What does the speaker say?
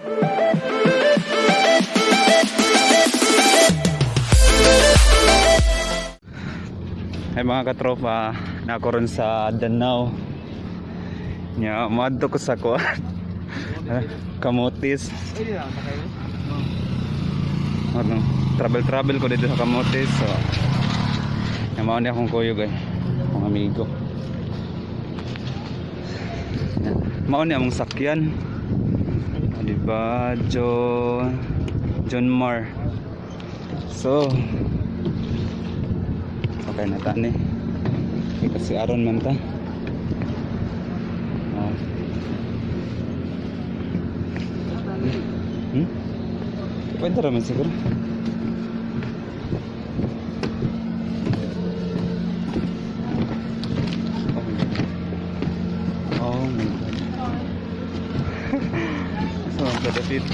Ay, mga katropa, nako ron sa Danao. Nya, moadto ko sa kuan. Camotes. Ano, travel travel ko dito sa Camotes. So, nya mao ni akong kuyog ay, akong amigo. Nya, mao ni among sakyan. Ah, di ba? John Mar. So, okay na ta ni. Eh, kasi aron man ta. Oh. Pwede raman siguro. Oh my God. Oh my God. So, ang kadapit.